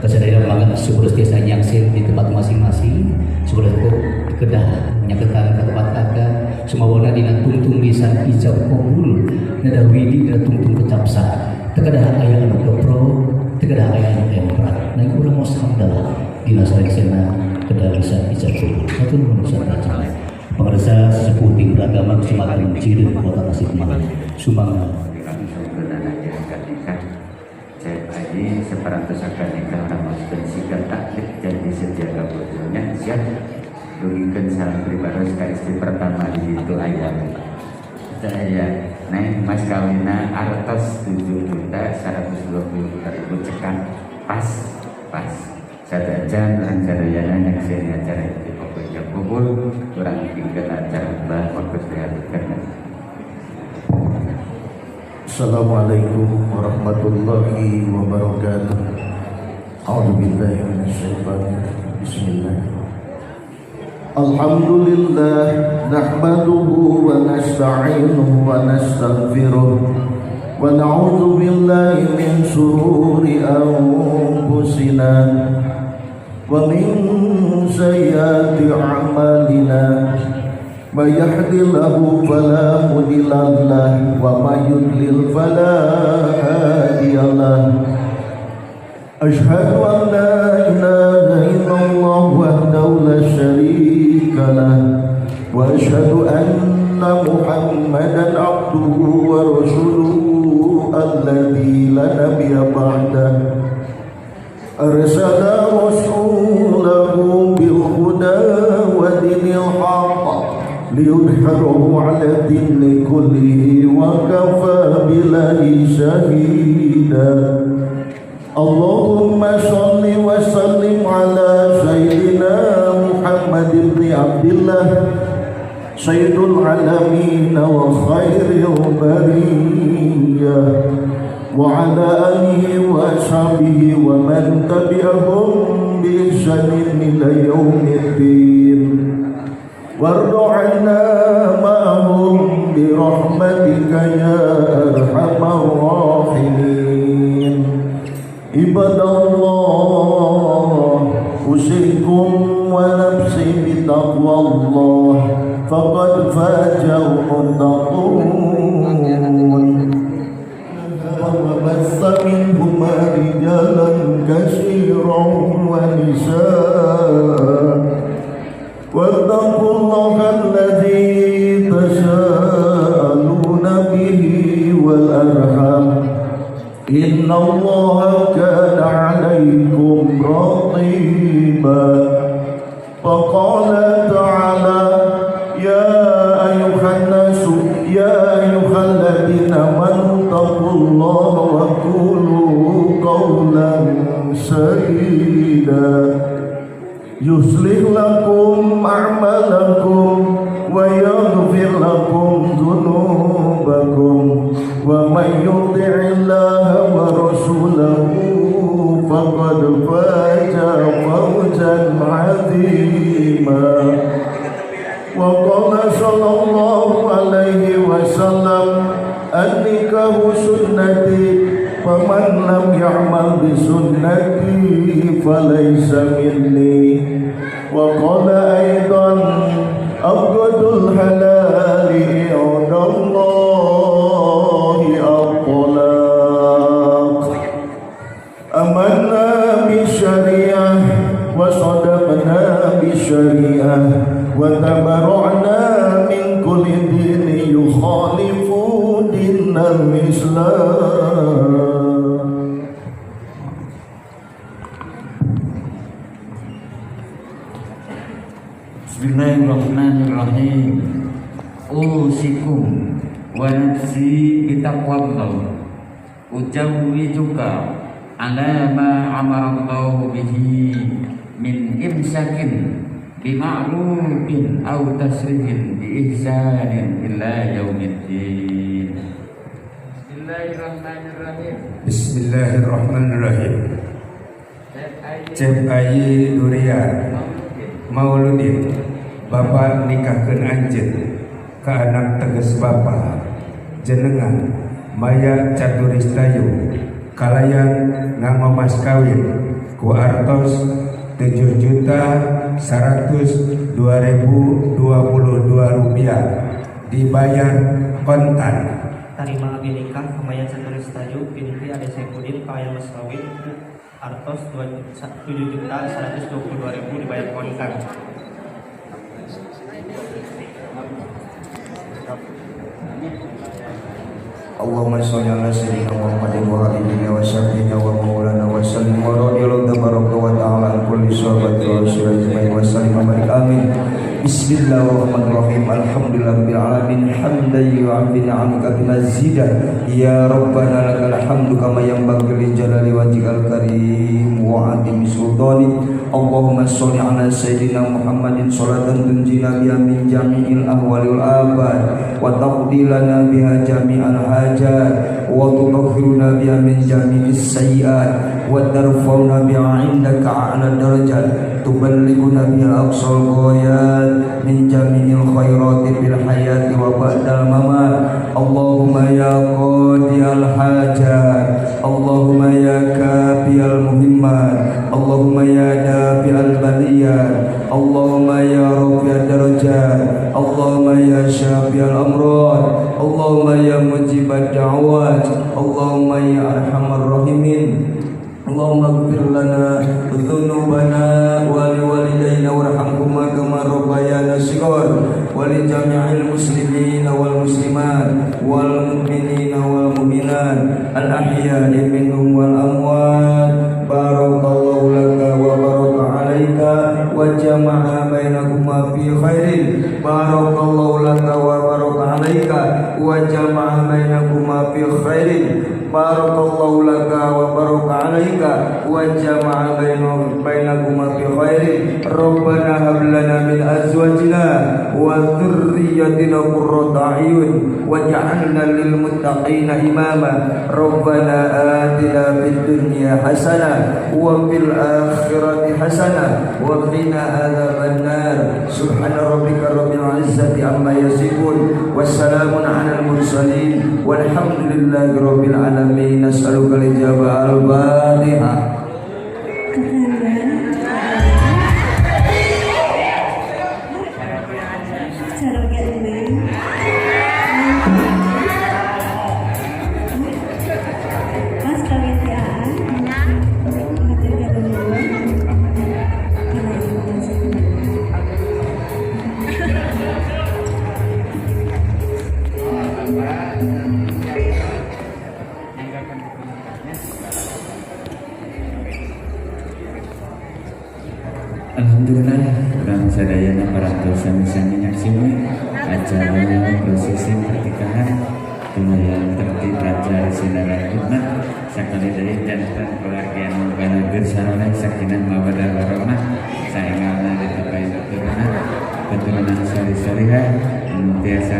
Kasadaya mangga syukur tiasa nyaksin di tempat masing-masing. Syukur itu kedah nyaketan ka tempat kakak. Sumawona dina tungtung lisan ijab qabul. Nada widi dina tungtung kecapsa. Teu kedah aya anu kepro, teu kedah aya anu emprak. Nanging urang mos hamdalah dina salengsena kedah lisan ijab qabul. Satu nuhun sateuacan. Pangersa sesepuh tim beragama Kecamatan Cireun, Kota Tasikmalaya. Sumangga. Cep Ayi separantos akan nikah, urang maoskeun siga taklid janji setia ka bojona, siap dugikeun salam pribados ka istri pertama di ditu aya saya. Neng, mas kawinna artos 7.120.000, cekap pas pas. Sadajan urang sadayana nyakseni acara itu pokoknya kubul urang tinggal acara khutbah waktu dihaturkeun. Assalamualaikum warahmatullahi wabarakatuh. A'udzu billahi minasyaitonir. Bismillah. Alhamdulillah nahmaduhu wa nasta'inuhu wa nastaghfiruh wa na'udzu billahi min shururi anfusina wa min sayyiati a'malina. من يهد الله فلا مضل له ومن يضلل فلا هادي له. أشهد أن لا إله إلا الله وحده لا شريك له وأشهد أن محمدا عبده ورسوله الذي لا نبي بعده. أرسل رسوله بالهدى ودين الحق ليظهره على الدين كله وكفى بالله شهيدا. اللهم صل وسلم على سيدنا محمد بن عبد الله سيد العالمين وخير البرية وعلى آله وأصحابه ومن تبعهم بإحسان إلى يوم الدين وارض عنا معهم برحمتك يا أرحم الراحمين. عباد الله، أوصيكم ونفسي بتقوى الله فقد فاز المتقون. وبث منهما رجالا كثيرا ونساء واتقوا الله الذي تساءلون به والأرحام إن الله كان عليكم رقيبا. فقال تعالى: يا أيها الناس، يا أيها الذين آمنوا اتقوا الله وقولوا قولا سديدا يصلح لكم أعمالكم ويغفر لكم ذنوبكم ومن يطع الله ورسوله فقد فاز فوزا عظيما. وقال صلى الله عليه وسلم: النكاح سنتي فمن لم يعمل بسنتي فليس مني. وقال أيضا: أبغض الحلال عند الله الطلاق. آمنا بالشريعة وصدقنا بالشريعة وتبرعنا من كل دين يخالف دين الإسلام. Bismillahirrahmanirrahim. أوصيكم ونفسي بتقوى الله. أجوزك على ما أمر الله به من إمساك بمعروف أو تسريح بإحسان إلى يوم الدين. Bismillahirrahmanirrahim. Bismillahirrahmanirrahim. Cep Ayi Duria Mauludin, bapak nikahkeun anjeun ka anak teges bapak jenengan Maya Caturistayu. Kalayan nganggo mas kawin ku artos 7.102.022 rupiah dibayar kontan. Tarima abdi nikah kamayan Saturis Taju binti Ade Saipudin kalayan mas kawin ku artos 7.122.000 dibayar kontan. Allahumma sholli ala sayyidina Muhammadin wa alihi wa sahbihi wa maulana wa sallim wa radhiyallahu tabaraka wa ta'ala an kulli sahabati wa rasulillahi wa sallim wa barik, amin. Bismillahirrahmanirrahim. Alhamdulillahirabbil alamin, hamdan yu'affi ni'amaka bimazida. Ya rabbana lakal hamdu kama yanbaghi li jalali wajhikal karim wa 'azimi sultani. Allahumma sholli ala sayyidina Muhammadin sholatan tunjina biha min jami'il ahwali wal afat wa taqdi lana biha jami'al hajat wa tutahhiruna biha min jami'is sayyi'at wa tarfa'una biha 'indaka a'la darajat, tuballighuna biha aqsal ghayat min jami'il khairati fil hayati wa ba'dal mamat. Allahumma ya qadiyal hajat, Allahumma ya kafiyal muhimmat, Allahumma ya dafi'al baliyat, Allahumma ya rafi'ad darajat, Allahumma ya syafi'al amrad, Allahumma ya mujibad da'wat, Allahumma ya arhamar rahimin. Allahumma ighfir lana dzunubana wa liwalidayna warhamhuma kama rabbayana shighar wa li jami'il muslimina wal muslimat wal mu'minina wal mu'minat al ahya'i minhum wal amwat. Barakallahu laka wa baraka alaika wa jama'a bainakuma fi khairin. Barakallahu laka wa baraka alaika wa jama'a bainakuma fi khairin. Barakallahu laka wa baraka alaika wa jama'a bainakuma fi khairin. Rabbana hab lana min azwajina wa dhurriyyatina qurrata a'yun waj'alna lil muttaqina imama. Rabbana atina fid dunya hasanah wa fil akhirati hasanah wa qina adzabannar. Subhana rabbika rabbil izzati amma yasifun, wassalamun alal mursalin, walhamdulillahi rabbil alamin. Nas'aluka al-ijabah. Al-Fatihah. Mas kawin ti Aa. Hatur nuhun. Kana ibu masih. Alhamdulillah, urang sadayana parantos sami-sami nyaksina acara prosesi pernikahan lumayan tertib, lancar, sinaran hikmat. Sakali deui janten keluarga anu balageur saroleh, sakinah mawaddah warahmah, saengalna ditepai keturunan keturunan soleh solihah anu tiasa.